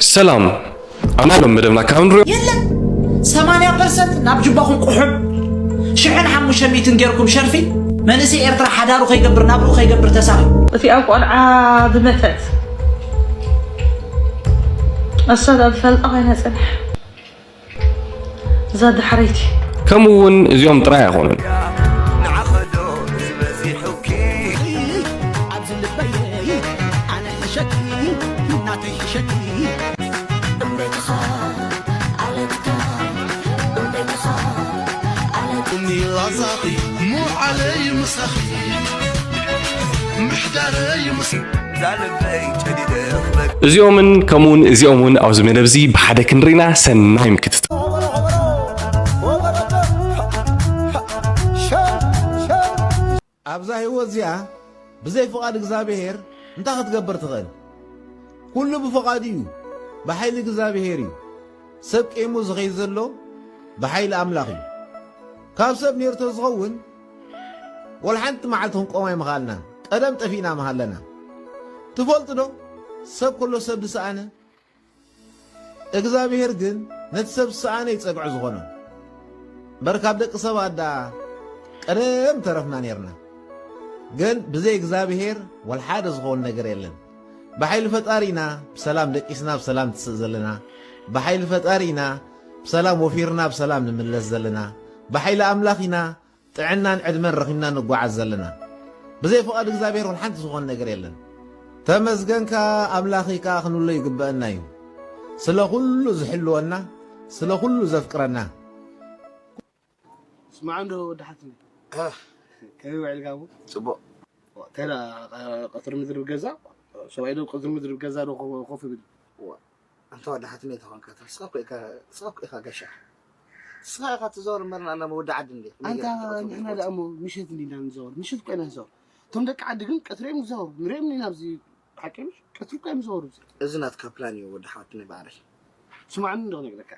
ሰላም። ኣብ ናይ ሎም መደብና ካብ ንሪኦ የለን። ሰማንያ ፐርሰንት ናብ ጅባኹም ቁሑም፣ ሽሕን ሓሙሽተ ሚእትን ጌርኩም ሸርፊ። መንእሰይ ኤርትራ ሓዳሩ ከይገብር፣ ናብርኡ ከይገብር ተሳቒ። እቲኣ ቆልዓ ብመተት ኣሳዳ ዝፈልጣ ኮይና ጽንሕ። እዛ ዳሕረይቲ። ከምኡ እውን እዚኦም ጥራይ ኣይኮኑን። እዚኦምን ከምኡውን እዚኦም እውን ኣብዚ መደብ እዚ ብሓደ ክንርኢና ሰናይ ምክትታል። ኣብዛ ህይወት እዚኣ ብዘይ ፍቓድ እግዚኣብሔር እንታይ ክትገብር ትኽእል? ኩሉ ብፍቓዱ እዩ፣ ብሓይሊ እግዚኣብሔር እዩ። ሰብ ቂሙ ዝኸይድ ዘሎ ብሓይሊ ኣምላኽ እዩ። ካብ ሰብ ነይሩ ተዝኸውን ወላ ሓንቲ መዓልቲ ክንቆም ኣይምኽኣልናን። ቀደም ጠፊእና ምሃለና። ትፈልጡ ዶ? ሰብ ከሎ ሰብ ዝሰኣነ እግዚኣብሔር ግን ነቲ ሰብ ዝሰኣነ እዩ ጸግዒ ዝኾኖ። እምበር ካብ ደቂ ሰባት ደኣ ቀደም ተረፍና ኔርና። ግን ብዘይ እግዚኣብሔር ወላ ሓደ ዝኸውን ነገር የለን። ብሓይሊ ፈጣሪ ኢና ብሰላም ደቂስና ብሰላም ንትስእ ዘለና። ብሓይሊ ፈጣሪ ኢና ብሰላም ወፊርና ብሰላም ንምለስ ዘለና። ብሓይሊ ኣምላኽ ኢና ጥዕናን ዕድመን ረኺብና ንጓዓዝ ዘለና። ብዘይ ፍቓድ እግዚኣብሔር ወላ ሓንቲ ዝኾነ ነገር የለን። ተመስገን ከኣ ኣምላኽ ከኣ ክንብሎ ይግበአና እዩ። ስለ ኩሉ ዝሕልወና፣ ስለ ኩሉ ዘፍቅረና። ስማዕ እንዶ ወዲ ሓትኒ። ከመይ ውዒልካ እሞ? ጽቡቕ። እንታይ ደኣ ቀትሪ ምድሪ ብገዛ? ሰብኣይ ዶ ቀትሪ ምድሪ ብገዛ ዶ ኮፍ ይብል? ኣንታ ወዲ ሓትነይ ተኾንካ ንስኻ እኮ ኢኻ ንስኻ እኮ ኢኻ ጋሻ። ንስኻ ኢኻ ትዛወር እምበር ንኣና ወዲ ዓዲ እንዴ። ከመይ ኣንታ ጌርካ ትዛወር ንሕና ትዛወር? ደኣ እሞ ምሸት እንዲና ንዛወር። ምሸት እኮ ኢና ንዛወር። እቶም ደቂ ዓዲ ግን ቀትሪ እዮም ዝዛወሩ። ንሪኦም ኢና ኣብዚ ሓቂ ምሽ ቀትሪ እኮ እዮም ዝዛወሩ። እዚ ናትካ ፕላን እዩ ወዲ ሓትነይ ባዕረይ። ስማዕኒ እንዶ ክነግረካ።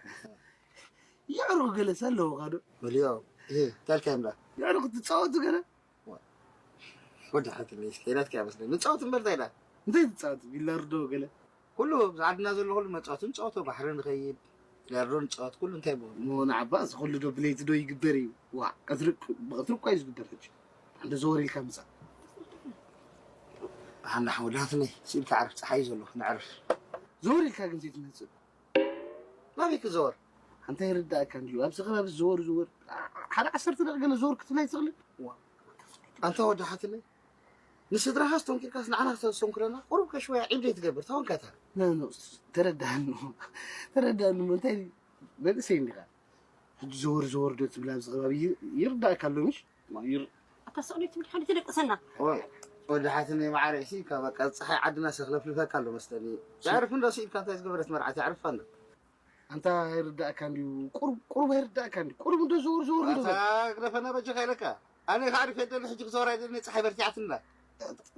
የዕሩኽ ገለስ ኣለውኻ ዶ? በልዮ። እህ እንታይ ኢልካዮም ደኣ? የዕሩኽ ትጻወቱ ገለ? ወዲ ሓትነይ እስኪ ናትካ ይመስለኒ። ንጻወት እምበር እንታይ ኢላ? እንታይ ትጻወት? ቢላርዶ ገለ? ኩሉ ኣብዚ ዓድና ዘሎ ኩሉ መጻወቲ ንጻወቶ፣ ባሕሪ ንኸይድ፣ ቢላርዶ ንጻወት፣ ኩሉ እንታይ ብኡ። እሞ ንዓባ እዚ ኩሉ ዶ ብለይቲ ዶ ይግበር እዩ? ዋእ ቀትሪ ብቐትሪ እኳ እዩ ዝግበር ሕጂ። እንዶ ዘወር ኢልካ ምጻእ። ሃና ሓወዳትኒ ስኢልካ ዕረፍ፣ ጸሓይ እዩ ዘሎ፣ ንዕረፍ። ዘወር ኢልካ ግን ዘይትመጽእ። ናበይ ክዘወር? ኣንታ ይርዳእካ እንድዩ ኣብዚ ከባቢ ዝዘወር ዝወር ሓደ ዓሰርተ ደቂ ገለ ዘወር ክትብል ኣይትኽእልን? ኣንታ ወዲ ሓትለይ ንስድራኻስ ተንኪርካስ ንዓና ክተስተንኩረና ቁሩብ ከሽወያ ዒብ ዘይትገብር ታወንካታ። ተረዳእኒ ተረዳእኒ እንታይ መንእሰይ እንዲኻ ሕጂ ዘወር ዘወር ዶ ትብል ኣብዚ ከባቢ ይርዳእካ ኣሎ ምሽ? ኣታ ስቕ ዶ ትብል ሓንቲ ተደቅሰና። ወዲ ሓትነይ ማዓረይ ሲ ካብ በቃ ፀሓይ ዓድና ሰክለፍልፈካ ኣሎ መስለኒ። የዕርፍ እንዶ ስኢልካ እንታይ ዝገበረት መርዓት የዕርፋ እንዶ። ኣንታ ኣይርዳእካ እንድዩ ቁሩብ ቁሩብ ኣይርዳእካ እንድዩ ቁሩብ እንዶ ዘወር ዘወር እንዶ ኣታ በል። ግደፈና በጃኻ ኢለካ። ኣነ ከዓርፍ የደሊ ሕጂ ክዘወር ኣይደሊ ፀሓይ በርቲዓትና።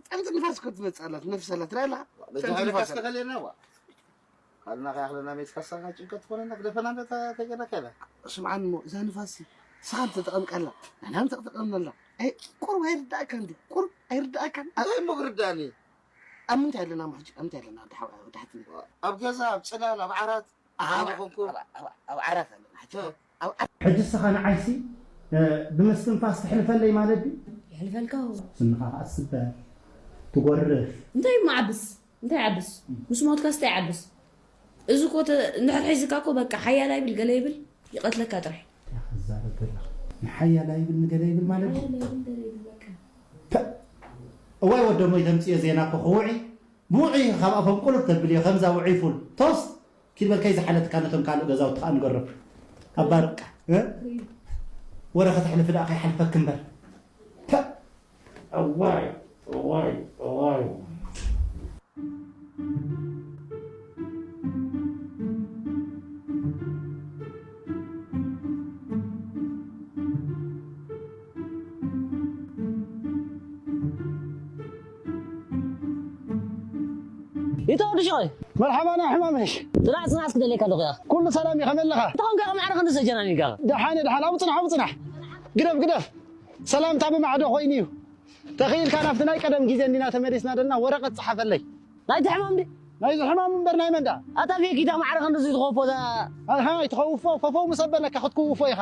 ጠምጢ ንፋስ እኮ ትመፅእ ኣላ ትነፍስ ኣላ ትርኢ ኣለኻ። በጃኻ ኢለካ እስከ ከልየና ዋ። ካልናኻ ያኽለና ሜት ካሳኻ ጭንቀት ትኾነና ግደፈና እንተ ተገና ከላ። ስምዓኒ እሞ እዛ ንፋስ ንስኻ ተጠቐምካላ ንሕና ተጠቐምናላ። ኣይ ቁሩብ ኣይርዳእካ እንዲ ቁሩብ ኣይርዳእካን። እንታይ እሞ ክርዳእኒ? ኣብ ምንታይ ኣለና እሞ ሕጂ ኣብ ምንታይ ኣለና ወዲ ሓ- ወዲ ሓትኒ? ኣብ ገዛ ኣብ ጽላል ኣብ ዓራት ኣብ- ኣብ ኮንኩ ኣብ- ኣብ- ኣብ ዓራት ኣለና ሕጂ ኣብ ዓራት ሕጂ እስኻ ንዓይሲ እ፣ ብምስትንፋስ ትሕልፈለይ ማለት ድዩ? የሕልፈልካ። ስንኻ ከኣ ስበር ትጎርፍ። እንታይ እዩ መዓብስ? እንታይ ይዓብስ? ምስ ሞትካስ እንታይ ይዓብስ? እዚ እኮ ተ- እንድሕር ሒዝካ እኮ በቃ ሓያል ኣይብል ገለ ይብል ይቐትለካ ጥራሕ። እንታይ ክዛረብ ዘለኻ? ንሓያል ኣይብል ንገለ ይብል ማለት ድዩ? ሓያል ኣይብል ገለ ይብል በቃ። ፐ! እዋይ ወደሞይ ተምፅዮ ዜና እኮ ክውዒ ብውዒ ካብ ኣፎም ቁልፍ ተብልዮ ከምዛ ውዒ ፉል ቶስት ኪድ በል ከይዝሓለትካ ነቶም ካልእ ገዛውቲ ከዓ ንገርብ ኣባርቅካ እ? ወረ ከተሕልፊ ደኣ ከይሓልፈክ እምበር ፐ! እዋይ እዋይ እዋይ ይተወዲ ሸቐይ መርሓባ ናይ ሕማመሽ ጽናዕ ጽናዕ እስኪ ደልየካ ኣለኹ ያ ኩሉ ሰላም እዩ ከመይ ኣለኻ እንታይ ኮንካ ከም ዓረ ክንዲ ሰጀናኒ ኢልካ ደሓን እየ ደሓን ኣብኡ ጽናሕ ኣብኡ ጽናሕ ግደፍ ግደፍ ሰላምታ ብማዕዶ ኮይኑ እዩ ተኽኢልካ ናብቲ ናይ ቀደም ግዜ እንዲና ተመሊስና ደልና ወረቐት ጽሓፈለይ ናይቲ ሕማም ድዩ ናይዚ ሕማም እምበር ናይ መን ደኣ? ኣታ ፌኪታ ማዕረ ክንድዚ ትኸፎ እዛ ኣሃ፣ ኣይትኸውፎ፣ ፈፈው ምስ ኣበለካ ክትክውፎ ኢኻ።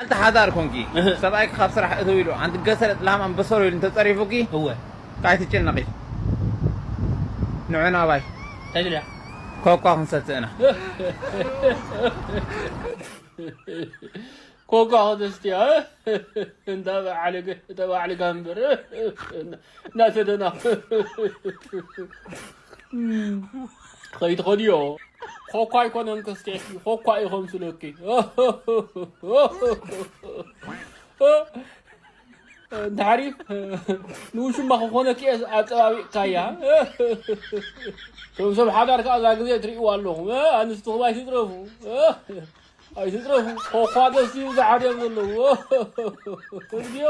ኣንቲ ሓዳር ኮንኪ ሰብኣይኪ ካብ ስራሕ እትው ኢሉ ኣንቲ ገሰረጥ ላም ኣንበሰሮ ኢሉ እንተፀሪፉኪ እወ። ኣይትጨነቂ። ንዑ ናባይ እንታይ ድልያ? ኮኳ ክንሰትእና። ኮኳ ከተስትያ እንዳ በዓልገ ተባዕልጋ እምበር እናሰደና ከይትኸድዮ ኮኳ ኣይኮነን ከስትያኪ ኮኳ እዩ ከምስለኪ። እንድሕሪፍ ንውሽማ ክኾነኪ እየ ኣፀባቢቕካያ። ከም ሰብ ሓዳር ከዓ እዛ ግዜ ትርእይዋ ኣለኹም። ኣንስቲ ክባይ ትጥረፉ ኣይትጥረፉ። ኮኳ ደስ ይብሉ ዝሓድዮም ዘለዉ። እዝግዮ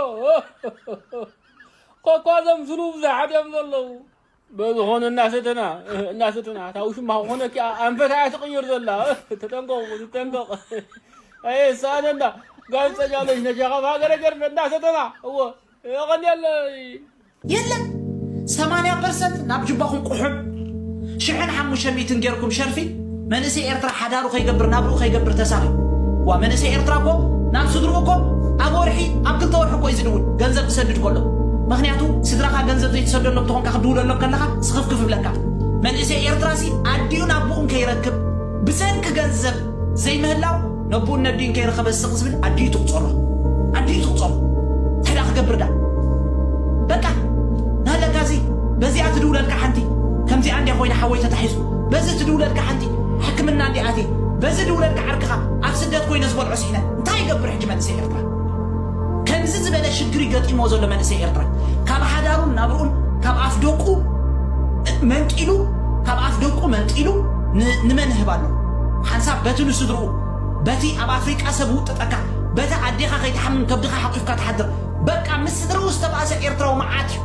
ኮኳ ዘምስሉ ብዙሓት እዮም ዘለዉ። በዝኾነ እናሰተና እናሰተና እታ ውሽማ ክኾነኪ ኣንፈት እያ ትቕይር ዘላ። ተጠንቀቑ፣ ትጠንቀቕ። ኣየ ሰኣነና ጋዜጠኛ ኣለሽ ነሻኻ ሃገረገር እናሰተና እዎ የቐንየለይ። የለን ሰማንያ ፐርሰንት ናብ ጅባኹም ቁሑም ሽሕን ሓሙሽተ ሚእትን ጌርኩም ሸርፊ መንእሰይ ኤርትራ ሓዳሩ ከይገብር ናብርኡ ከይገብር ተሳቒ ዋ መንእሰይ ኤርትራ እኮ ናብ ስድርኡ እኮ ኣብ ወርሒ ኣብ ክልተ ወርሒ እኮ እዩ ዝድውል ገንዘብ ክሰድድ ከሎ ምኽንያቱ ስድራኻ ገንዘብ ዘይትሰደሎም ተኾንካ ክድውለሎም ከለኻ ስኽፍክፍ ይብለካ መንእሰይ ኤርትራ ሲ ኣዲኡ ናብኡን ከይረክብ ብሰንኪ ገንዘብ ዘይምህላው ነብኡን ነዲኡን ከይረኸበ ስቕ ዝብል ኣዲኡ ትቑፀሮ ኣዲኡ ትቑፀሮ እንታይ ደኣ ክገብር ደኣ በቃ ናለካ እዚ በዚኣ ትድውለልካ ሓንቲ ከምዚኣ እንዲያ ኮይና ሓወይ ተታሒዙ በዚ ትድውለልካ ሓንቲ ሕክምና እንዲ ኣትየ በዚ ድውለልካ ዓርክኻ ኣብ ስደት ኮይነ ዝበልዖ ስኢነ እንታይ ይገብር ሕጂ መንእሰይ ኤርትራ ከምዚ ዝበለ ሽግር ይገጢሞ ዘሎ መንእሰይ ኤርትራ ካብ ሓዳሩን ናብርኡን ካብ ኣፍ ደቁ መንቂሉ ካብ ኣፍ ደቁ መንቂሉ ንመን ይህብ ኣሎ ሓንሳብ በቲ ንስድርኡ በቲ ኣብ ኣፍሪቃ ሰብ ውጥጠካ በቲ ኣዴኻ ከይትሓምም ከብድኻ ሓቂፍካ ትሓድር በቃ ምስ ስድርኡ ዝተባእሰ ኤርትራዊ መዓት እዩ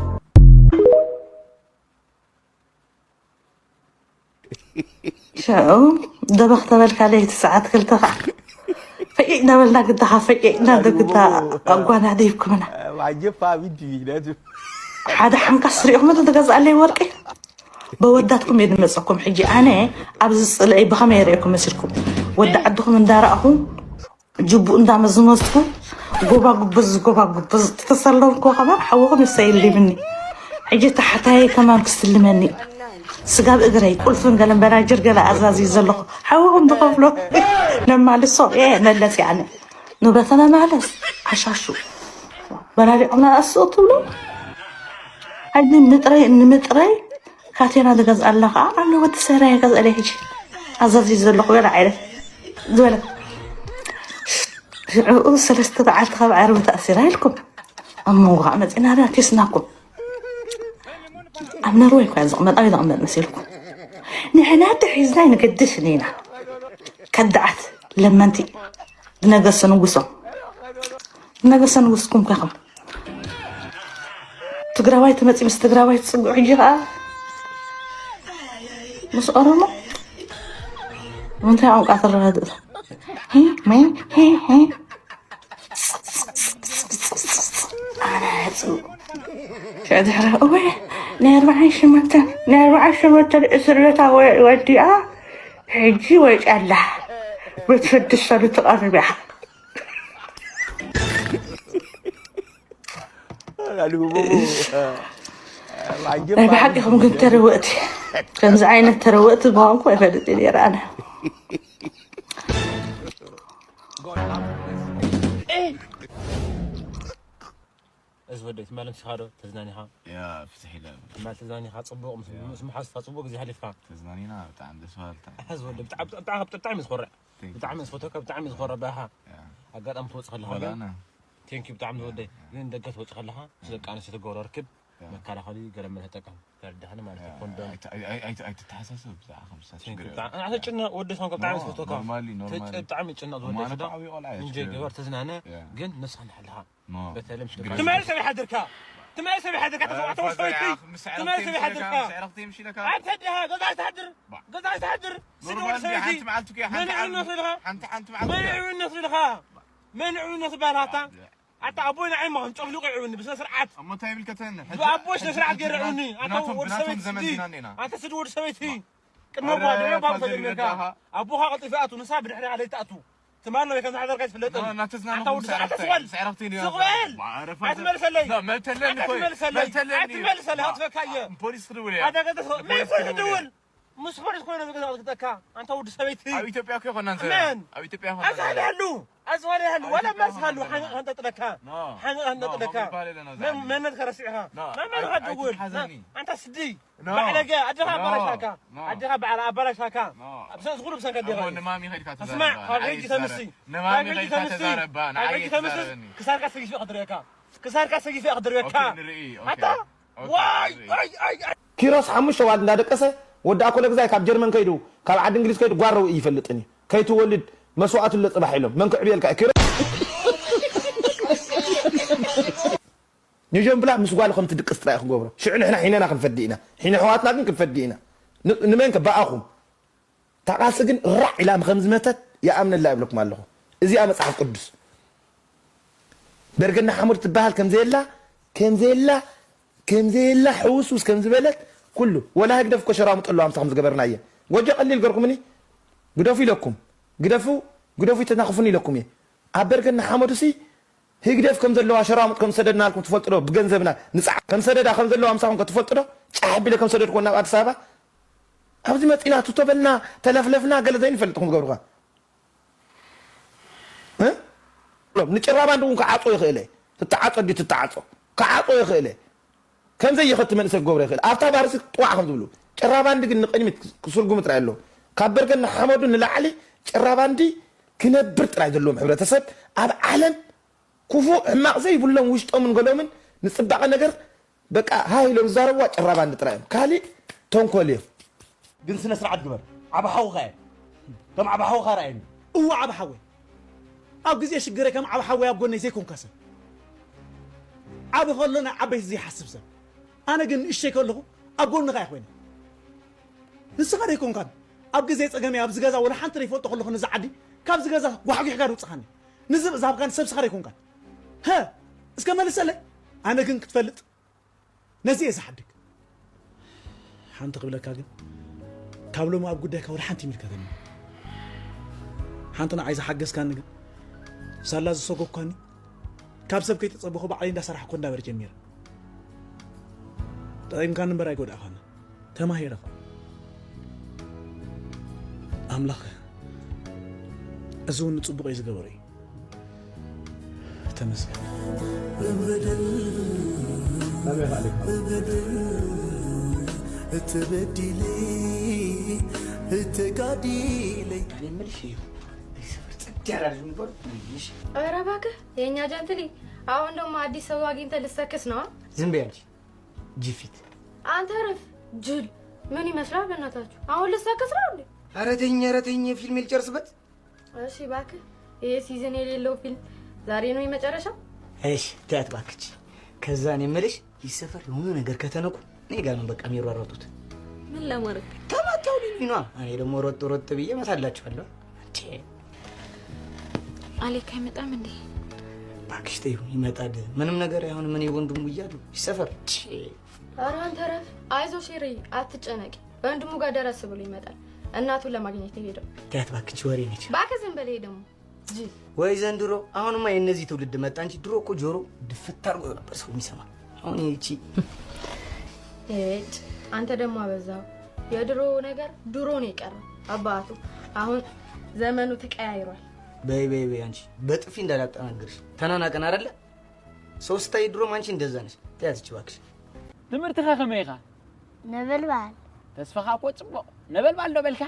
ሽዑ ደበኽ ተበልካ ለይቲ ሰዓት ክልተ ከዓ ፈቂቅ እናበልና ግዳኻ ፈቂቅና ዶ ግዳ ኣጓና ደይብኩምና ሓደ ሓንካስ ሪኢኹም ዶ ትገዝኣለይ ወርቂ በወዳትኩም እየ ድመፀኩም ሕጂ ኣነ ኣብዚ ፅልኢ ብኸመይ የርእየኩም መሲልኩም ወዲ ዓድኹም እንዳረኣኹ ጅቡኡ እንዳመዝመዝኩ ጎባጉብዝ ጎባጉብዝ ተሰለምኩ ከማን ሓውኹም ይሰይልምኒ ሕጂ ታሕታይ ከማን ክስልመኒ ስጋብ እግረይ ቁልፍን ገለን በናጅር ገለ ኣዛዝዩ ዘለኹ ሓውኹም ዝኸፍሎ ነማልሶ የ መለስ ያነ ንብረተና ማለስ ዓሻሹ በላሊዖምና ኣስኡ ትብሎ ሕጂ ምጥረይ ንምጥረይ ካቴና ዝገዝኣላ ከዓ ኣሎ ወዲ ሰራየ ገዝኣለይ ሕጂ ኣዛዝዩ ዘለኹ ገለ ዓይነት ዝበለ ሽዑኡ ሰለስተ በዓልቲ ካብ ዓርቢ ተኣሲራ ኢልኩም ኣብ መንጎ ከዓ መፂና ዳ ኬስናኩም ኣብ ነርወይ እኳ ዝቕመጥ ኣበይ ዝቕመጥ መሲልኩም ንሕና ተሒዝና ይንገድስ ኢና ከዳዓት ለመንቲ ዝነገሰ ንጉሶም ዝነገሰ ንጉስኩም ከኹም ትግራዋይ ትመፂ ምስ ትግራዋይ ትፅግዑ ሕጂ ከዓ ምስ ኦሮሞ እንታይ ቋንቋ ትረዳድእ ኣናፁ ድሕሪ እወ ናይ ኣርባዓን ሸሞንተን ናይ ኣርባዓን ሸሞንተን እስር ቤታ ወዲኣ ሕጂ ወይጫላ ቤት ስድስተ ትቐርብ እያ ናይ ብሓቂ ኹም ግን ተረወእቲ ከምዚ ዓይነት ተረወእቲ ምዃንኩ ኣይፈልጥ ነይረ ኣነ እዚ ወደይ ትማል ኣምሲኻ ዶ ተዝናኒኻ? ያ ፍትሕ ኢለ። ትማል ተዝናኒኻ ጽቡቕ ምስ ምስ መሓዝትኻ ጽቡቕ ግዜ ሓሊፍካ። ተዝናኒና ብጣዕሚ ደስ በሃልቲ። እዚ ወደይ ብጣዕሚ ብጣዕሚ ብጣዕሚ ዝኮርዕ ብጣዕሚ ዝፈተካ ብጣዕሚ ዝኮርዕ ባሃ ኣጋጣሚ ትወጽእ ከለኻ ወላ ግን ኣነ ቴንኪ ብጣዕሚ ዝወደይ ግን ደገ ትወጽእ ከለኻ ምስ ደቂ ኣንስትዮ ትገብሮ ርክብ መከላኸሊ ገለ መለ ተጠቀም ተረዳኸኒ ማለት እዩ ኮንዶም ኣይትተሓሳሰብ ብዛዕባ ከምሳ ቴንኪ ችግር ብጣዕሚ ኣነ ተጭነቕ ወዲ ሰንኮ ብጣዕሚ ዝፈተካ ኖርማሊ ኖርማሊ ብጣዕሚ ጭነቕ ዝወደይ ኖርማሊ ስዳ ዓብዪ ቆልዓ እየ እንጂ ችግር ግበር ተዝናነ ኖ ግን ነስኻ ንሓልኻ ትምህርቲ ሰበይ ሓድርካ ትመልሰ ብሓደካ ተሰማዕተ ወሰይቲ ትመልሰ ብሓደካ ኣንተ ዲኻ ገዛ ትሓድር ገዛ ትሓድር ስዲ ወሰይቲ መን ዕውነት ኢልኻ መን ዕውነት ኢልኻ መን ዕውነት ባላታ ኣታ ኣቦይ ንዓይ ማን ጨፍልቁ ይዕውኒ ብስነ ስርዓት እሞ እንታይ ይብል ከተነ ኣቦይ ስነ ስርዓት ገይረ ዕውኒ ኣታ ወዲ ሰበይቲ ስዲ ኣታ ስዲ ወዲ ሰበይቲ ቅድሚ ኣቦኻ ድሕሪ ኣቦኻ ተጀሚርካ ኣቦኻ ቀልጢፉ ይኣቱ ንሳ ብድሕሪኻ ለይትኣቱ ትማል ነው ከም ዝሓደርካ ይፍለጥ ኣታ ወዲ ሰዓት ስበል ስበል ኣይትመልሰለይ ኣይትመልሰለይ ኣይትመልሰለይ ኣጥፈካየ ፖሊስ ክድውል እያ ኣደገ ፖሊስ ክድውል ምስ ፖሊስ ኮይነ ዝገዛ ክትጠካ ኣንታ ወዲ ሰበይቲ ኣብ ኢትዮጵያ እኮ ይኮና ንዘ ኣብ ኢትዮጵያ ይኮና ኣዝዋልያሉ ኣዝዋልያሉ ወላ መልስኻሉ ሓንቕ ከንጠጥለካ ሓንቕ ከንጠጥለካ መነት ከረሲዕኻ ናብ መን ኻ ደውል ኣንታ ስዲ ባዕለገ ኣድኻ ኣባላሽካ ኣድኻ ባዕላ ኣባላሽካ ዝኹሉ ብሰንካ ዲኻ ስማዕ ካብ ሕጂ ተምሲ ካብ ሕጂ ተምሲ ካብ ሕጂ ተምሲ ክሳርካ ሰጊፈ ክድርየካ ክሳርካ ሰጊፈ ክድርየካ ኣታ ዋይ ዋይ ዋይ ኪሮስ ሓሙሽተ ዋል እንዳደቀሰ ወዲ ኣኮለ ግዛይ ካብ ጀርመን ከይዱ ካብ ዓዲ እንግሊዝ ከይዱ ጓረው ይፈልጥን እዩ ከይትወልድ መስዋዕቱ ለፅባሕ ኢሎም መን ክዕብየልካ እዩ ኪሮስ ንጀምብላ ምስ ጓሉ ከም ትድቅስ ጥራይ ክገብሮ ሽዑ ንሕና ሒነና ክንፈዲ ኢና ሒነ ኣሕዋትና ግን ክንፈዲ ኢና ንመን ከ ብኣኹም እታ ቃልሲ ግን ራዕ ኢላ ከም ዝመተት ይኣምነላ ይብለኩም ኣለኹ እዚኣ መፅሓፍ ቅዱስ በርገና ሓሙድ ትበሃል ከም ዘየላ ከም ዘየላ ከም ዘየላ ሕውስውስ ከም ዝበለት ኩሉ ወላ ህግደፍ እኮ ሸራሙጠሉ ኣምሳ ከም ዝገበርናየ ጎጆ ቀሊል ገርኩምኒ ግደፉ ኢለኩም ግደፉ ግደፉ ይተናኽፉኒ ኢለኩም እየ ኣብ በርገና ሓመዱሲ ህግደፍ ከም ዘለዋ ሸራሙጥ ከም ዝሰደድናልኩም ትፈልጡ ዶ ብገንዘብና ንፃዕ ከም ሰደዳ ከም ዘለዋ ምሳኹም ከ ትፈልጡ ዶ ጫሕ ኣቢለ ከም ሰደድኩዎ ናብ ኣዲስ ኣበባ ኣብዚ መፂና ትቶ በልና ተለፍለፍና ገለ ዘይንፈልጥ ትኹም ትገብሩኻ ንጭራባንዲ እውን ክዓፆ ይኽእለ ትተዓፆ ዲ ትተዓፆ ክዓፆ ይኽእለ ከምዘይ ይኸቲ መንእሰይ ክገብሮ ይኽእል ኣብታ ባርሲ ጥዋዕ ከም ዝብሉ ጭራባንዲ ግን ንቅድሚት ክስርጉሙ ጥራይ ኣለዎ ካብ በርገን ንሓመዱ ንላዕሊ ጭራባንዲ ክነብር ጥራይ ዘለዎም ሕብረተሰብ ኣብ ዓለም ክፉእ ሕማቕ ዘይብሎም ውሽጦምን ገሎምን ንፅባቐ ነገር በቃ ሃይ ኢሎም ዝዛረብዋ ጭራባንዲ ጥራይ እዮም ካሊእ ተንኮል እዮም ግን ስነ ስርዓት ግበር ዓብ ሓውኻ እየ ከም ዓብ ሓውኻ ርኣየኒ እዋ ዓብ ሓወይ ኣብ ግዜ ሽግረይ ከም ዓብ ሓወይ ኣብ ጎነይ ዘይኮንካ ሰብ ዓብ ከሎ ናይ ዓበይቲ ዘይሓስብ ሰብ ኣነ ግን ንእሽተይ ከለኹ ኣብ ጎንኻ እየ ኮይነ ንስኻ ዘይኮንካን ኣብ ግዜ ፀገመይ ኣብዚ ገዛ ወላ ሓንቲ ዘይፈልጦ ከለኹ ነዚ ዓዲ ካብዚ ገዛ ጓሕጒሕካ ድውፅኻኒ ንዝብ ዝሃብካኒ ሰብ ስኻ ዘይኮንካን ሀ እስከ መልሰለይ ኣነ ግን ክትፈልጥ ነዚ እየ ዝሓድግ ሓንቲ ክብለካ ግን ካብ ሎሚ ኣብ ጉዳይካ ወላ ሓንቲ ይምልከተኒ ሓንቲ ንዓይ ዝሓገዝካኒ ግን ሳላ ዝሰጎግካኒ ካብ ሰብ ከይተፀበኹ ባዕለይ እንዳሰራሕኩ እንዳበር ጀሚረ ጠቒምካኒ እምበር ኣይጎዳእኻኒ ተማሂረ ኣምላኽ እዚ እውን ንፅቡቕ እዩ ዝገበሮ እዩ ተመስገን ተበዲለ ተጋዲለ ምልሽ እዩ ሰፈር ጽድ ያላል ዝንበሩ ምልሽ ኧረ እባክህ የእኛ ጀንትሊ አሁን ደግሞ አዲስ ሰው አግኝተህ ልትሰክስ ነው ዝም በይ አንቺ ጅፊት አንተ ረፍ ጅል ምን ይመስላል በእናታችሁ አሁን ልትሰክስ ነው እንዴ ኧረ ተኝ ኧረ ተኝ ፊልም ልጨርስበት እሺ እባክህ ይሄ ሲዝን የሌለው ፊልም ዛሬ ነው የመጨረሻው እሺ ትያት ባክች ከዛ እኔ የምልሽ ይህ ሰፈር የሆነ ነገር ከተነኩ እኔ ጋር ነው በቃ የሚሯሯጡት ምን ለማድረግ ተመተው ሊሉኝ ነዋ እኔ ደግሞ ሮጥ ሮጥ ብዬ እመታላችኋለሁ አሌክ አይመጣም እንዴ እባክሽ ተይው ይመጣል ምንም ነገር አይሆንም እኔ ወንድሙ ብያለሁ ይህ ሰፈር ኧረ አንተ እረፍ አይዞሽ ሄሪ አትጨነቂ ወንድሙ ጋር ደረስ ብሎ ይመጣል እናቱን ለማግኘት የሄደው ተያት እባክሽ ወሬ ነች እባክህ ዝም በል ይሄ ደግሞ ወይ ዘንድሮ አሁንማ የእነዚህ ትውልድ መጣ እንጂ ድሮ እኮ ጆሮ ድፍት አድርጎ ነበር ሰው የሚሰማ አሁን ይቺ ሄድ አንተ ደግሞ አበዛው የድሮ ነገር ድሮ ነው የቀረው አባቱ አሁን ዘመኑ ተቀያይሯል በይ በይ በይ አንቺ በጥፊ እንዳላጠናግርሽ ተናናቀን አይደለ ሰው ስታይ ድሮም አንቺ እንደዛ ነሽ ተያትች እባክሽ ትምህርትኻ ከመይ ኢኻ ነበልባል ተስፋኻ እኮ ጽቡቕ ነበልባል ዶ በልካ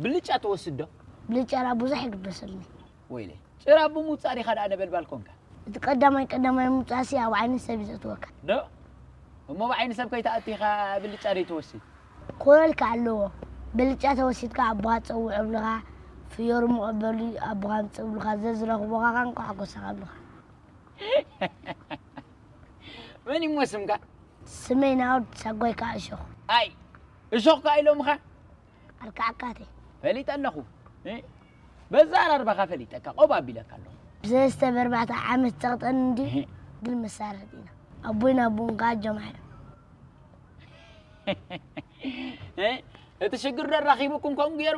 ብልጫ ትወስድ ዶ ብልጫ ላ ብዙሕ ይግበሰልኒ ወይለ ጭራ ብምውጻእ ዲኻ ደኣ ነበልባል ኮንካ እቲ ቀዳማይ ቀዳማይ ምውጻእሲ ኣብ ዓይኒ ሰብ እዩ ዘእትወካ ዶ እሞ ብዓይኒ ሰብ ከይትኣቱ ኢኻ ብልጫ ደይ ትወስድ ኮለልካ ኣለዎ ብልጫ ተወሲድካ ኣቦኻ ትጸውዖ ብልኻ ፍዮሪ ምቐበሉ ኣቦኻ ምጽእ ብልኻ ዘዝረኽቦኻ ካንቋሕኮሰኻ ብልኻ መን እሞ ስምካ? ስመይ ናውድ ሳጎይ ከዓ እሾኽ። ኣይ እሾኽ ከኣ ኢሎምኻ? ኣልካዕካቴ። ፈሊጠ ኣለኹ። እ? በዛ ኣራርባኻ ፈሊጠካ ቆብ ኣቢለካ ኣለኹ። ብዘስተ በርባዕተ ዓመት ጸቕጠን እንዲ ግን መሳርሕት ኢና። ኣቦይን ኣቦን ከዓ ጀምዓዮም። እ? እቲ ሽግር ዶ ኣራኺቡኩም ከምኡ ገይሩ?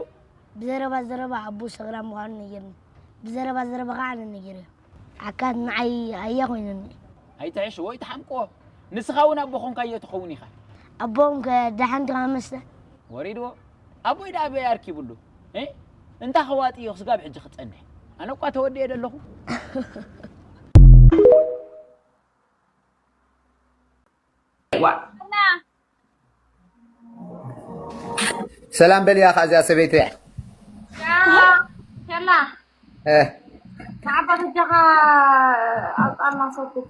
ብዘረባ ዘረባ ኣቦ ሰግራ ምዃኑ ነጊርኒ። ብዘረባ ዘረባ ከዓ ኣነ ነጊረዮ። ዓካት ንዓይ ኣያ ኮይኑኒ። ኣይትሕሽዎ ኣይትሓምቅዎ። ንስኻ እውን ኣቦ ኾንካዮ ትኸውን ኢኻ። ኣቦም ከ ደሓን ዲኻ መስተ? ወሪድዎ። ኣቦይ ደኣ ኣበይ ኣርኪቡሉ? እ? እንታ ኸዋጢዮ ክስጋብ ሕጂ ክጸንሕ። ኣነ እኳ ተወዲኤ ደለኹ። ዋ ሰላም በልያ ኸዓ እዚኣ ሰበይቲ እያ። ሸላ እ፣ ንዓባ በጃኻ ኣውጣና ሰብኩ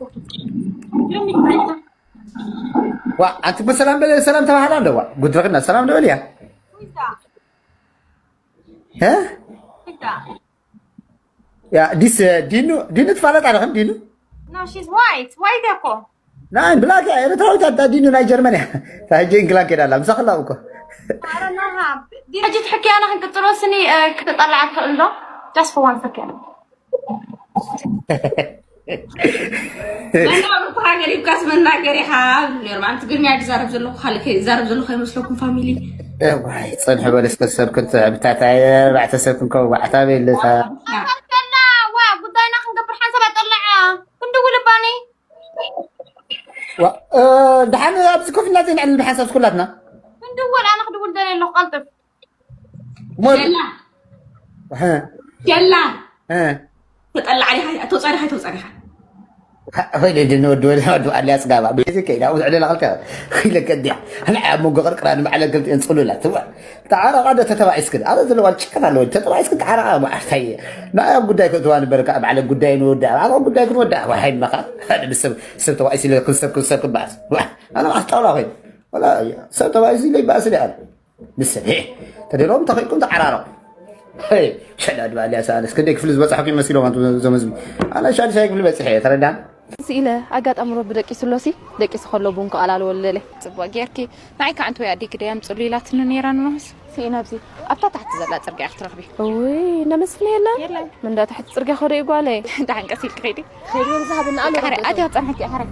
ዋ ኣንቲ እኮ ሰላም በለ ሰላም ተባህላ ኣለዋ ጉድረክና ሰላም ዶ በልያ እ? ያ ዲስ ዲኑ ዲኑ ትፋለጥ ኣለኽን ዲኑ No, she's white. White እኮ ናይ ብላክ እያ ኤርትራዊት ኣታ ዲኑ ናይ ጀርመን እያ ታጀ እንግላን ከዳላ ምሳኽላ እኮ I don't know how. ሕጂ ትሕኪ ኣነ ክንቅጽሎ ስኒ ክትጠላዓ ትኽእል ዶ? Just for one second. መናብርትኻ ገዲፍካስ መናገር ኢኻ ዝብሉ ነይሮም። ኣንቲ ግርምያ ዝዛረብ ዘለኹ ካልእ ከ- ዝዛረብ ዘለኹ ኣይመስለኩም ፋሚሊ? እዋይ ጽንሕ በል እስከ ሰብ ክንትዕብታታ ኣርባዕተ ሰብ ክንከው ባዕታ ቤለታ ከላ ዋ ጉዳይና ክንገብር ሓንሳብ ኣጠላዓ ክንድውል ባኒ ዋ፣ እ፣ ደሓን ኣብዚ ኮፍ ኢልና ዘይንዕልል ብሓንሳብ ኩላትና ክንድውል ኣነ ክድውል ደልየ ኣለኹ ቀልጥፍ ሞር ሸላ እ፣ ሸላ እ፣ ተጠላዕ ዲኻ ተውፃእ ዲኻ ተውፃእ ዲኻ ወይ ልጅ ንወዲ ወዲ ወዲ ኣልያ ጽጋባ ቤዚ ከይዳ ውዝዕ ደላ ክልተ ኢለ ከዲያ ንዓ ኣብ መንጎ ቅርቅራ ንባዕለ ክልቲኤን ጽሉላት ትዋ ተዓረቃ ዶ ተተባኢስክን ኣበ ዘለዋ ጭከን ኣለወ ተተባኢስክን ተዓረቃ ማዕርታይ ንዓይ ኣብ ጉዳይ ክእትዋ ንበር ከዓ ባዕለ ጉዳይ ንወዳ ኣብ ጉዳይ ክንወዳ ዋሓይ መኻ ሓደ ሰብ ሰብ ተባኢስ ኢለ ክንሰብ ክንሰብ ክባስ ኣነ ማዕስ ጣውላ ኮይን ወላ ሰብ ተባኢስ ኢለ ይባእስ ዲኣ ንሰብ ሄ ተደሎም ተኸይኩም ተዓራረቑ ሸዳ ድባ ኣልያስ ኣነስ ክንደይ ክፍሊ ዝበፅሐኩ ይመሲሎም ኣንቱ እዞም ህዝቢ ኣነ ሻድሻይ ክፍሊ በፅሐ እየ ተረዳን ስኢለ ኣጋጣሚ ረቢ ደቂሱ ኣሎሲ ደቂሱ ከሎ ቡን ክኣላልወሉ ደለ ጽቡቕ ጌርኪ ንዓይ ከዓ እንተወይ ኣዴኪ ደይ ኣምፅሉ ኢላትኒ ነይራ ንመስ ስኢና ኣብዚ ኣብታ ታሕቲ ዘላ ፅርግያ ክትረኽቢ እውይ እነ መስፍን የለን የለን ምንዳ ታሕቲ ፅርግያ ከዶ እዩ ጓለይ ደሓን ቀስ ኢልኪ ኸይዲ ኸይዲ ወንዝ ሃብና ኣሎ ኣትያ ፀንሐኪ ሓረ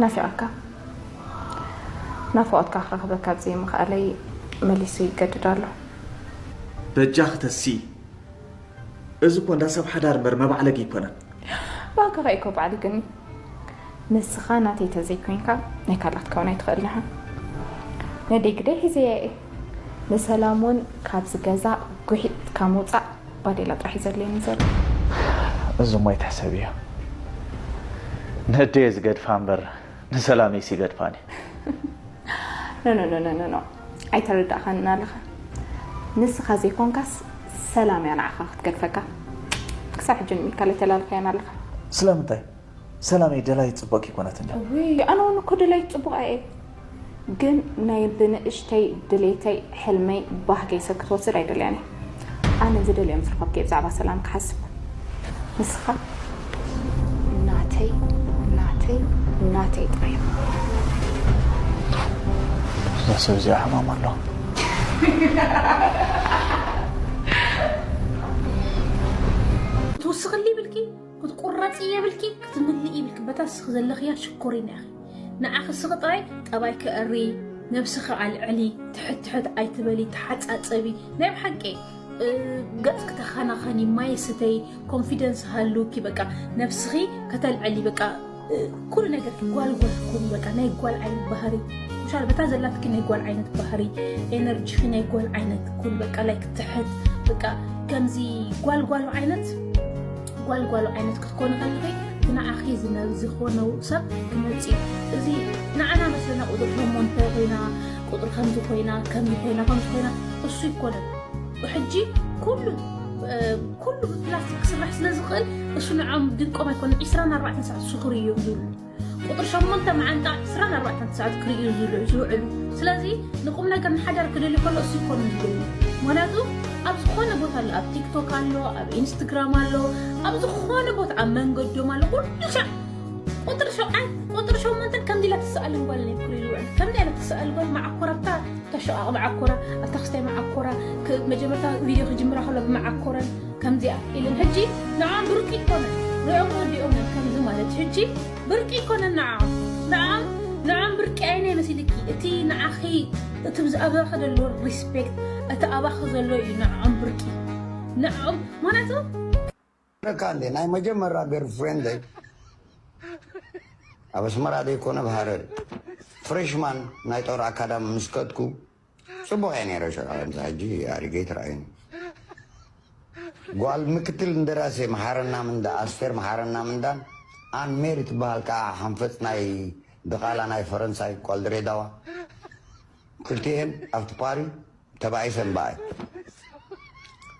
ናፊቐካ ናፍቖትካ ክረኽበካ ኣብ ዘይምኽኣለይ መሊሱ ይገድድ ኣሎ። በጃኺ ተሲ፣ እዚ እኮ እንዳ ሰብ ሓዳር እምበር መባዕለጊ ኣይኮነን። ባካ ከይኮ ባዕሊ ግን ንስኻ ናተይ ተዘይኮይንካ ናይ ካልኣት ከውን ኣይትኽእልን ኢኻ። ነደይ ግደይ ሒዘያ እየ። ንሰላም እውን ካብዚ ገዛ ጉሒጥካ ምውፃእ ባዴላ ጥራሕ እዩ ዘድልየኒ ዘሎ። እዚ እሞ ኣይትሕሰብዮ። ነደየ ዝገድፋ እምበር ንሰላመይስ ይገድፋኒ። ኖ ኖ ኖ ኖ ኖ ኣይተረዳእኻንን ኣለኻ። ንስኻ ዘይኮንካስ ሰላም እያ ንዓኻ ክትገድፈካ። ክሳብ ሕጂ ንሚካል ኣይተላልኻያን ኣለኻ። ስለምንታይ? ሰላመይ ደላዪት ጽቡቕ ኣይኮነትን ድያ? እውይ ኣነ እውን እኮ ደላዪት ጽቡቕ እየ። ግን ናይ ብንእሽተይ ድሌተይ ሕልመይ ባህገይ ሰብ ክትወስድ ኣይደልያን እየ። ኣነ ዝደልዮ ምስ ረኸብኩ እየ ብዛዕባ ሰላም ክሓስብ። ንስኻ ናተይ ናተይ ናተይ ጥራይ ኢኻ። እዛ ሰብ እዚኣ ሕማም ኣለዋ። ትውስኽሊ ይብልኪ ክትቁረፂ የብልኪ ክትምልኢ ይብልኪ በታ ስኺ ዘለኽያ ሽኮሪና ኢኺ ንዓኺ ስኺ ጥራይ ጠባይኪ ኣሪ ነብስኺ ኣልዕሊ ትሕት ትሕት ኣይትበሊ ተሓፃፀቢ ናይ ብሓቂ ገፅኪ ተኸናኸኒ ማይ ስተይ ኮንፊደንስ ሃሉኪ በቃ ነብስኺ ከተልዕሊ በቃ ኩሉ ነገርኪ ጓል ጓል ኩኒ በቃ ናይ ጓል ዓይነት ባህሪ ሻል በታ ዘላትኪ ናይ ጓል ዓይነት ባህሪ፣ ኤነርጂኺ ናይ ጓል ዓይነት ኩን፣ በቃ፣ ላይክ፣ ትሕት፣ በቃ፣ ከምዚ ጓልጓሉ ዓይነት፣ ጓልጓሉ ዓይነት ክትኮኒ ከለኺ፣ እቲ ንዓኺ ዝነ-፣ ዝኾነው ሰብ ክመጽእ እዩ። እዚ ንዓና መስለና ቁጥሪ ሸሞንተ ኮይና፣ ቁጥሪ ከምዚ ኮይና፣ ከምዚ ኮይና፣ ከምዚ ኮይና፣ እሱ ይኮነን። ሕጂ ኩሉ፣ እ፣ ኩሉ ብፕላስቲክ ክስራሕ ስለ ዝኽእል፣ እሱ ንዖም ድንቆም ኣይኮነን። ዒስራን ኣርባዕተን ሰዓት ስኹር እዮም ዝብሉ። ቁጥሪ ሸሞንተ መዓንጣ ዒስራን ኣርባዕተን ሰዓት ክርእዩ ዝውዕሉ። ስለዚ ንቁም ነገር ንሓዳር ክደሊ ከሎ እሱ ይኮኑ ዝደሊ። ምክንያቱ ኣብ ዝኾነ ቦታ ኣሎ፣ ኣብ ቲክቶክ ኣሎ፣ ኣብ ኢንስትግራም ኣሎ፣ ኣብ ዝኾነ ቦታ ኣብ መንገዶም ኣሎ። ኩሉ ሻዕ ቁጥሪ ሸውዓን ቁጥሪ ሸሞንተን ከምዚ ኢላ ትሰኣልን ጓል ናይ ኩሉ ይውዕል። ከምዚ ኢላ ትሰኣል ጓል መዓኮራ ብታ ተሸቃቕ መዓኮራ፣ ኣብታ ክስታይ መዓኮራ፣ ክ-፣ መጀመርታ ቪድዮ ክጅምራ ከሎ ብመዓኮረን ከምዚኣ ኢለን። ሕጂ ንዓም ብርቂ ይኮነን። ንዕኦም ወዲኦም እዮም ከምዚ ማለት። ሕጂ ብርቂ ይኮነን ንዓም። ንዓም፣ ንዓም ብርቂ ኣይነ መሲልኪ። እቲ ንዓኺ፣ እቲ ብዛዕባኺ ዘሎ ሪስፔክት፣ እቲ ኣባኺ ዘሎ እዩ ንዓም ብርቂ። ንዓም፣ ምክንያቱ ረካ እንዴ ናይ መጀመርያ ገርልፍሬንደይ ኣብ ኣስመራ ዘይኮነ ኣብ ሃረር ፍሬሽማን ናይ ጦር ኣካዳሚ ምስ ከድኩ ጽቡቕ እየ ነይረ። ሸቃ ከምዚ ሕጂ ኣሪገይ ትረኣይኒ። ጓል ምክትል እንደራሴ መሓረና ምንዳ፣ ኣስቴር መሓረና ምንዳን ኣን ሜሪ ትበሃል ከዓ ሓንፈጽ ናይ ድቓላ ናይ ፈረንሳይ ጓል ድሬዳዋ። ክልቲኤን ኣብቲ ፓሪ ተባኢሰን በኣይ።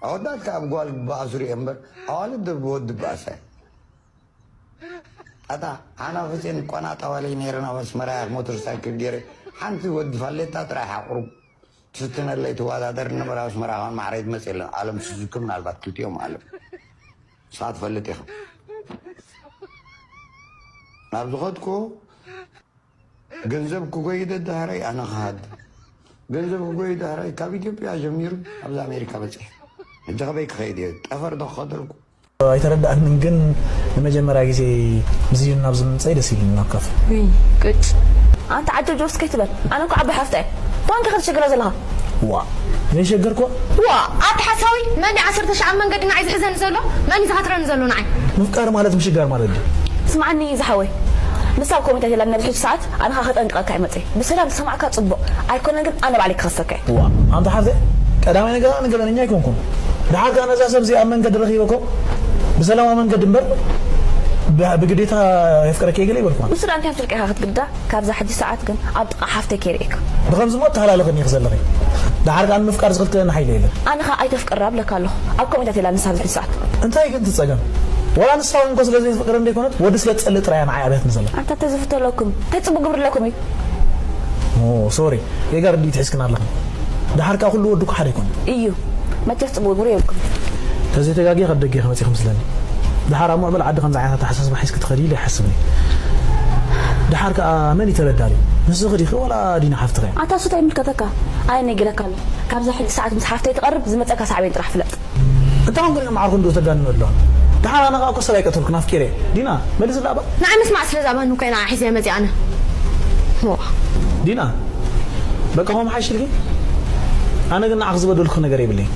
ኣወዳት ከዓ ብጓል በኣሱ ሪኤ እምበር ኣዋልድ ብወዲ በኣሰ። ኣታ ሓናፍጼን ቆናጣ ዋለይ ነይረን ኣብ ኣስመራ ሞተር ሳይክል ገይረ ሓንቲ ወዲ ፋሌታ ጥራሕ ኣቑሩብ ትፍትነለይ ትወዳደር ነበረ። ኣስመራ ኻን ማዕረይ ትመጽእ የለን። ኣለም ስዙኪ ምናልባት ክልቲኦም ኣለም ንስኻ ትፈልጥ ኢኻ። ናብ ዝኸድኩ ገንዘብ ክጎይ ደዳህረይ ኣነ ክሃድ ገንዘብ ክጎይ ዳህረይ ካብ ኢትዮጵያ ጀሚሩ ኣብዚ ኣሜሪካ በፂሕ። ሕጂ ከበይ ክኸይድ እየ? ጠፈር ዶ ክኸደልኩ? ኣይተረዳእክንን፣ ግን ንመጀመርያ ግዜ ምስ ዩን ናብ ዝምምፀይ ደስ ኢሉኒ ናብ ካፈ። ውይ፣ ቅጭ። ኣንታ ዓጀብ ጆስ ከይትበል። ኣነ እኮ ዓባይ ሓፍታ እየ። ኳን ከ ክትሸግራ ዘለኻ? ዋ፣ ዘይሸገርኩ? ዋ፣ ኣታ ሓሳዊ፣ መን እዩ ዓሰርተ ሺሕ ኣብ መንገዲ ንዓይ ዝሕዘኒ ዘሎ? መን እዩ ዝሃትረኒ ዘሎ ንዓይ? ምፍቃር ማለት ምሽጋር ማለት ድዩ? ስምዓኒ ዝሓወይ፣ ንሳ ኣብ ኮሚታ ቴላ ነዚ ሕጂ ሰዓት ኣነ ኸኣ ከጠንቅቐካ እየ መጺአ። ብሰላም ዝሰማዕካ ጽቡቕ፣ ኣይኮነን ግን ኣነ ባዕለይ ክኸሰካ እየ። ዋ፣ ኣንታ ሓፍተይ፣ ቀዳማይ ነገር ኣነ ገበነኛ ኣይኮንኩን። ደሓር ከኣ ነዛ ሰብ እዚኣ ኣብ መንገዲ ረኺበኮ ብሰላማዊ መንገዲ እምበር ብ-፣ ብግዴታ የፍቅረኪ እየ ገለ ኣይበልኩዋን። ንሱ ደኣ እንታይ ኣፍልቀካ ክትግዳ? ካብዛ ሕጂ ሰዓት ግን ኣብ ጥቓ ሓፍተይ ከይርእየካ። ብኸምዚ እሞ እተሃላለኽኒ ኢኺ ዘለኺ። ደሓር ከኣ ንምፍቃር ዝኽልክለኒ ሓይሊ የለን። ኣነ ኸኣ ኣይተፍቅራ እብለካ ኣለኹ። ኣብ ከምኡ ኢላ ንሳ ኣብዚ ሕጂ ሰዓት። እንታይ ግን እቲ ጸገም? ዋላ ንሳ እውን እኮ ስለ ዘይትፍቅረኒ ዘይኮነት፣ ወዲ ስለ ትጸልእ ጥራይ እያ ንዓይ ኣብያትኒ ዘላ። ኣንታ ተዝፍተለኩም፣ እንታይ ጽቡቕ ግብርለኩም እዩ? ኦ፣ ሶሪ። ጌጋ ርድኢት ሒዝክን ኣለኽን። ደሓር ከኣ ኩሉ ወዲ እኮ ሓደ ኣይኮነን። እዩ። መቸስ ጽቡቕ ግብሪ የብልኩም። ተዘይተጋግየ ካብ ደገ ኢኺ መጺኺ መስለኒ። ደሓር ኣብ ምዕቡል ዓዲ ከምዚ ዓይነት ኣተሓሳስባ ሒዝኪ ትኸዲ ኢለ ኣይሓስብን እየ። ደሓር ከኣ መን እዩ ተበዳሊ? ንስኺ ዲኺ ዋላ ዲና ሓፍትኺ እያ? ኣታ እሱ እንታይ ይምልከተካ? ኣነ ነጊረካ ኣለኹ። ካብዛ ሕጂ ሰዓት ምስ ሓፍተይ ትቐርብ ዝመጸካ ሳዕቤን ጥራሕ ፍለጥ። እንታይ ኮንኩ ዲና መዓርኩ እንዶ ተጋንኑ ኣለዋ? ደሓር ኣነ ከኣ እኮ ሰብ ኣይቀተልኩን ኣፍቂረ እየ። ዲና፣ መልስላ እባ። ንዓይ ምስማዕ ስለ ዝኣመንኩ እየ ንዓ ሒዘ መጺኣ ኣነ። ዋ። ዲና፣ በቃ ከምኡ ሓይሽ ኢልኪ? ኣነ ግን ንዓኺ ዝበደልኩ ነገር የብለይን።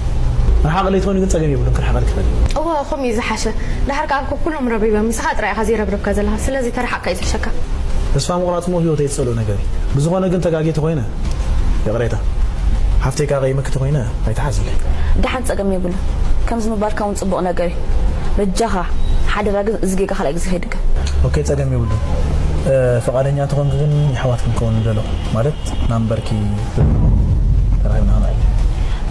ርሓቕ ለይትኾኒ ግን ጸገም የብሉን፣ ክርሕቐልኪ ይኽእል እየ። እወ፣ ከምኡ እዩ ዝሓሸ። ደሓር ከኣ እኮ ኩሎም ረቢቦም፣ ንስኻ ጥራይ ኢኻ ዘይረብረብካ ዘለኻ። ስለዚ ተረሓቕካ እዩ ዝሕሸካ። ተስፋ ምቑራጽ እሞ ህይወተይ ዝጸልኦ ነገር እዩ። ብዝኾነ ግን ተጋግየ ተኾይነ፣ ይቕሬታ። ሓፍተይ ከኣ ቀይመኪ ተኾይነ፣ ኣይትሓዝለይ። ደሓን ጸገም የብሉን። ከምዚ ምባልካ እውን ጽቡቕ ነገር እዩ። በጃኻ፣ ሓደራ ግን እዚ ጌጋ ካልኣይ ግዜ ከይድገም። ኦኬ፣ ጸገም የብሉን። እ፣ ፍቓደኛ እንተኾንኪ ግን የሕዋት ክንከውን ንደሎ። ማለት ናምበርኪ ተራኺብና ክንዕል።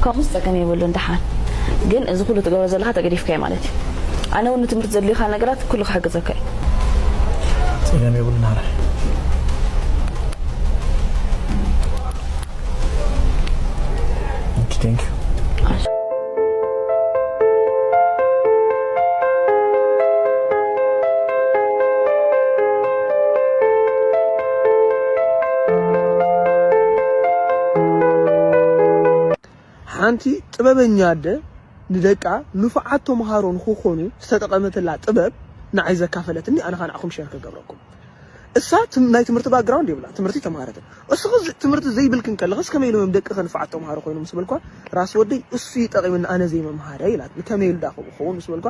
ከምኡስ ጸገም የብሉን። ደሓን ግን እዚ ኩሉ ትገብሮ ዘለኻ ተገዲፍካዮ ማለት እዩ። ኣነ እውን ንትምህርቲ ዘድልዩኻ ነገራት ኩሉ ክሕግዘካ እዩ። ጸገም የብሉን ሓራይ። ኦኬ፣ ቴንክ ዩ። ሓንቲ ጥበበኛ ኣደ ንደቃ ንፉዓት ተምሃሮ ንኽኾኑ ዝተጠቐመትላ ጥበብ ንዓይ ዘካፈለትኒ፣ ኣነ ኸኣ ንዓኹም ሸር ክገብረኩም። እሳ ትም-፣ ናይ ትምህርቲ ባክግራውንድ የብላን፣ ትምህርቲ ተምሃረትን። እስኺ ዝ-፣ ትምህርቲ ዘይብልክን ከለኽስ ከመይ ኢሎም እዮም ደቅኺ ንፉዓት ተምሃሮ ኮይኖም ምስ በልኳ፣ ራስ ወደይ እሱ ይጠቒምኒ ኣነ ዘይምምሃረይ ኢላትኒ። ከመይ ኢሉ ደኣ ከምኡ ክኸውን ምስ በልኳ፣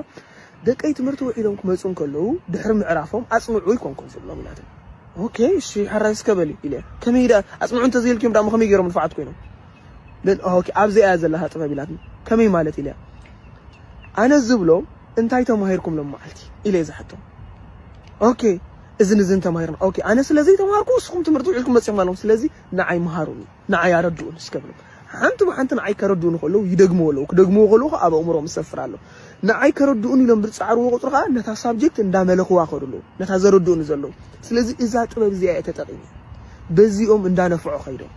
ደቀይ ትምህርቲ ውዒሎም ክመጹ እንከለዉ ድሕሪ ምዕራፎም ኣጽንዑ ኢልኮንኩም ዝብሎም ኢላትኒ። ኦኬ፣ እሺ፣ ሕራይ እስከ በሊ ኢለ። ከመይ ደኣ ኣጽንዑ እንተዘይልኩም ደኣ ከመይ ገይሮም ንፉዓት ኮይኖም? ብል፣ ኦኬ፣ ኣብዚኣ እያ ዘላ ጥበብ ኢላትኒ። ከመይ ማለት ኢለ። ኣነ ዝብሎም እንታይ ተማሂርኩም ሎም መዓልቲ ኢለ እየ ዝሓቶም። ኦኬ፣ እዝን እዝን ተማሂርና። ኦኬ፣ ኣነ ስለ ዘይተማሃርኩ ንስኹም ትምህርቲ ውዒልኩም መጺኹም ኣለኹም። ስለዚ ንዓይ መሃሩኒ፣ ንዓይ ኣረድኡን እስከ ብሎም። ሓንቲ ብሓንቲ ንዓይ ከረድኡኒ ከለዉ ይደግምዎ ኣለዉ። ክደግምዎ ከለዉ ከዓ ኣብ ኣእምሮኦም ዝሰፍር ኣሎ። ንዓይ ከረድኡኒ ኢሎም ብዝጻዕርዎ ቁጽሪ ከዓ ነታ ሳብጀክት እንዳመለኽዋ ከዱ ኣለዉ። ነታ ዘረድኡኒ ዘለዉ። ስለዚ እዛ ጥበብ እዚኣ እየ ተጠቒመ። በዚኦም እንዳነፍዖ ከይዶም።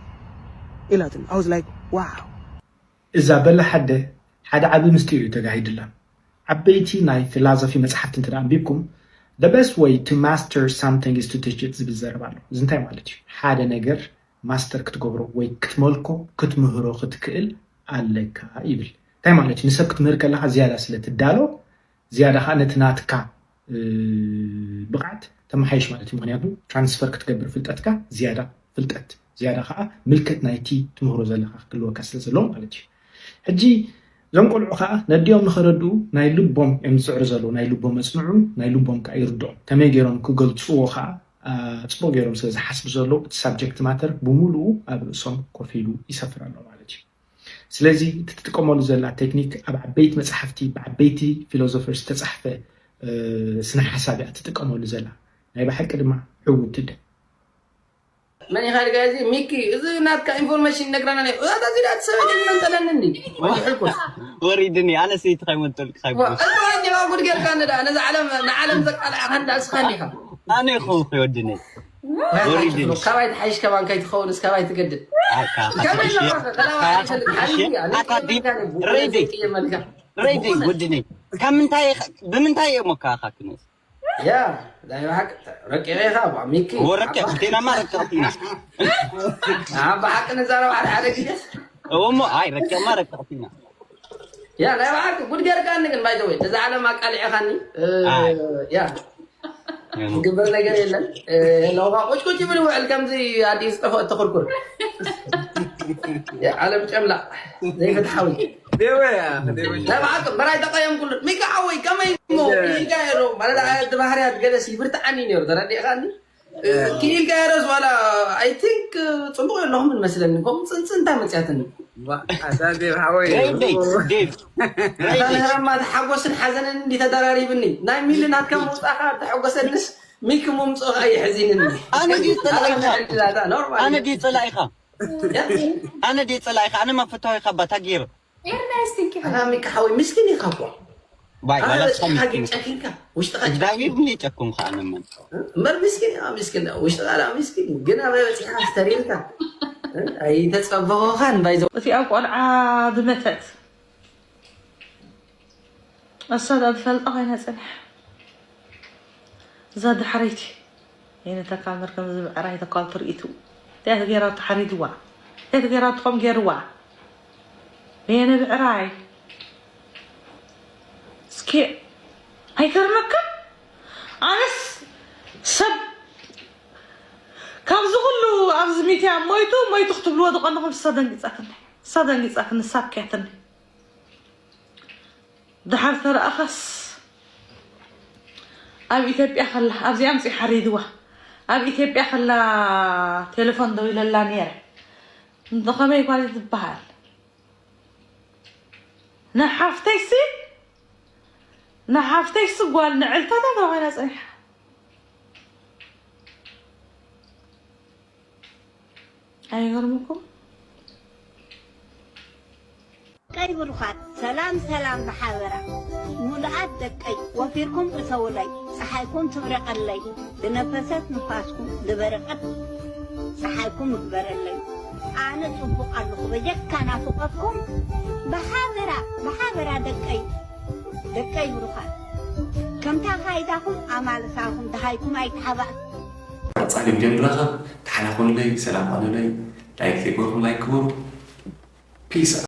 ኢላትኒ። I was like, wow። እዛ በላ ሓደ ሓደ ዓቢ ምስጢር እዩ ተጋሂድላ። ዓበይቲ ናይ ፊላዞፊ መጽሓፍቲ እንተ ኣንቢብኩም፣ the best way to master something is to teach it ዝብል ዘረባ ኣሎ። እዚ እንታይ ማለት እዩ? ሓደ ነገር ማስተር ክትገብሮ ወይ ክትመልኮ፣ ክትምህሮ ክትክእል ኣለካ ይብል። እንታይ ማለት እዩ? ንሰብ ክትምህር ከለኻ ዝያዳ ስለ ትዳሎ፣ ዝያዳ ኸዓ ነቲ ናትካ፣ እ፣ ብቕዓት ተመሓይሽ ማለት እዩ። ምኽንያቱ ትራንስፈር ክትገብር ፍልጠትካ ዝያዳ ፍልጠት፣ ዝያዳ ኸዓ ምልከት ናይቲ ትምህሮ ዘለኻ ክህልወካ ስለ ዘለዎ ማለት እዩ። ሕጂ እዞም ቆልዑ ኸዓ ነዲኦም ንኸረድኡ ናይ ልቦም እዮም ዝጽዕሩ ዘለዉ፣ ናይ ልቦም ኣጽንዑ፣ ናይ ልቦም ከኣ ይርድኦም። ከመይ ገይሮም ክገልጽዎ ኸዓ፣ አ፣ ጽቡቕ ገይሮም ስለ ዝሓስቡ ዘለዉ፣ እቲ ሳብጀክት ማተር ብምሉኡ ኣብ ርእሶም ኮፍ ኢሉ ይሰፍር ኣሎ ማለት እዩ። ስለዚ እቲ ትጥቀመሉ ዘላ ቴክኒክ ኣብ ዓበይቲ መጻሕፍቲ ብዓበይቲ ፊሎዞፈር ዝተጻሕፈ፣ እ፣ ስነ ሓሳብ እያ ትጥቀመሉ ዘላ። ናይ ብሓቂ ድማ ዕውትቲ። መን ኢኻ ድጋ እዚ? ሚኪ፣ እዚ ናትካ ኢንፎርሜሽን ይነግረና ነይ። እዛ እዚ ዳት ሰበ ግን መንጠለኒ እንዲ። ወዲ ሕልኩስ። ወሪድኒ፣ ኣነ ሰይቲ ካይመንጠልክ ዋ፣ ካይብስ። እዚ ወዲ ዋ ጉድ ጌርካ እንዳ። ነዚ ዓለም፣ ንዓለም ዘቃልዓኻ እንዳ እስኻ እንዲኻ። ኣነ ይኸውን ወድነይ። ወሪድኒ። ካባይ ትሓይሽ ከማን ከይትኸውን እስካባይ ትገድድ። ኣካ፣ ከመይ ካትሓይሽ፣ ኣለኻ? ከላባ ካትሓይሽ፣ ኣይፈልጥ። ሓይሽ፣ ኣታ ዲብ፣ ሬዲ። ሬዲ፣ ወድነይ። ካብ ምንታይ ኢኻ፣ ብምንታይ እዮም ወካኻ ክንስ? ያ፣ ናይ ብሓቂ ረቂቐ ኢኻ፣ ባ፣ ሚኪ። ወረቀ፣ ክቴናማ ረቀቕቲና። ኣብ ብሓቂ ንዛረብ ሓደ ሓደ ግዜ። እሞ፣ ኣይ፣ ረቂቕማ ረቀቕቲና። ያ፣ ናይ ብሓቂ ጉድ ጌርካኒ ግን፣ ባይ ዘ ወይ፣ ነዛ ዓለም ኣቃሊዕኻኒ። እ፣ ኣይ። ያ። እሞ። ዝግበር ነገር የለን። እ፣ ለውኻ ቁጭ ቁጭ ይብል ይውዕል ከምዚ ኣዲስ ዝጠፍኦ ተኹርኩር። ያ፣ ዓለም ጨምላቕ፣ ዘይፍትሓዊ። ደወያ፣ ደወያ። ናይ ብሓቂ በራይ ተቐየምኩሉ። ሚካ ሓወይ፣ ከመይ እሞ? እየ። ኢልካ ዶ? ማለት፣ ኣየ፣ እቲ ባህርያት ገለሲ ብርትዓኒ ነይሩ፣ ተረዲእኻኒ? እየ። ክኢልካ ዶ? ዋላ፣ I think፣ ጽቡቕ የለኹም መስለኒ። ከምኡ ጽንጽን እንታይ መጽያትኒ? ዋ፣ ኣታ ዴቭ ሓወይ። ዴቭ፣ ዴቭ፣ ዴቭ። ኣታ ምህረማ፣ እቲ ሓጎስን ሓዘንን እንዲ ተደራሪብኒ። ናይ ሚሊ ናትካ ምውጻእኻ ተሐጎሰንስ፣ ሚኪ ምምጽእኻ የሕዚንኒ። ኣነ ድዩ ጸላኢኻ? ኣታ ኖርማል ኣነ እዩ። ድዩ ጸላኢኻ? ያ? ኣነ ድየ ጸላኢኻ? ኣነ መፈታዊኻ ባታ ገይሩ። ኤርናይስ፣ ቲንኪ። ኣታ ሚኪ ሓወይ፣ ምስኪን ኢኻ እኮ። ባይ፣ ኣታ ባላ ርእስኻ ስኻ ምስኪን። ጨኪንካ፣ ውሽጥኻ ጨኪንካ። እግዚኣብሔር ምን የጨኩም ኸዓ ነመን። እምበር ምስኪን ኢኻ፣ ምስኪን። ውሽጥኻ ደኣ ምስኪን። ግን ኣበይ በጺሕካ ስተሪርካ? ኣይተጸበኹኻን፣ ባይ ዘ- እቲኣ ቆልዓ ብመተት። እሳ ዶ ትፈልጣ ኮይና ጽንሕ። እዛ ዳሕረይቲ። የነ ተካል መርከም እዚ ብዕራይ ተካል ትርኢቱ። እንታይ ተገይራ ተሓሪድዋ? እንታይ ተገይራ ትኾም ገይርዋ? የነ ብዕራይ። እስኪ ኣይገርመክን? ኣነስ ሰብ ካብዚ ኩሉ ኣብዚ ሚድያ ሞይቱ፣ ሞይቱ ክትብልዎ ዝቐነኹም እሳ ደንጊጻትኒ። እሳ ደንጊጻትኒ፣ እሳ ኣብክያትኒ። ደሓር ተረኣኻስ ኣብ ኢትዮጵያ ከላ፣ ኣብዚኣ ኣምጺኡ ሓሪድዋ። ኣብ ኢትዮጵያ ከላ ቴሌፎን ደዊለላ ነይረ። እንተ ኸመይ ጓል ትበሃል? ንሓፍተይሲ፣ ንሓፍተይሲ ጓል ንዕልታታ ተባሂላ ጸኒሓ። ኣይገርምኩም? ደቀይ ብሩኻት፣ ሰላም ሰላም ብሓበራ። ሙሉኣት ደቀይ፣ ወፊርኩም እተውለይ፣ ጸሓይኩም ትብረቐለይ፣ ዝነፈሰት ንፋስኩም ዝበረቐት ጸሓይኩም ይግበረለይ። ኣነ ጽቡቕ ኣለኹ፣ በጀካ ናፍቖትኩም ብሓበራ፣ ብሓበራ ደቀይ፣ ደቀይ ብሩኻት። ከምታ ካይዳኹም ኣማልሳኹም ደሃይኩም ኣይተሓባእ። ቀጻሊ ቪድዮ ንራኸብ። ደሓና ኩኑለይ፣ ሰላም ኩኑለይ። ላይክ ዘይገበርኩም ላይክ ግበሩ። ፒስ።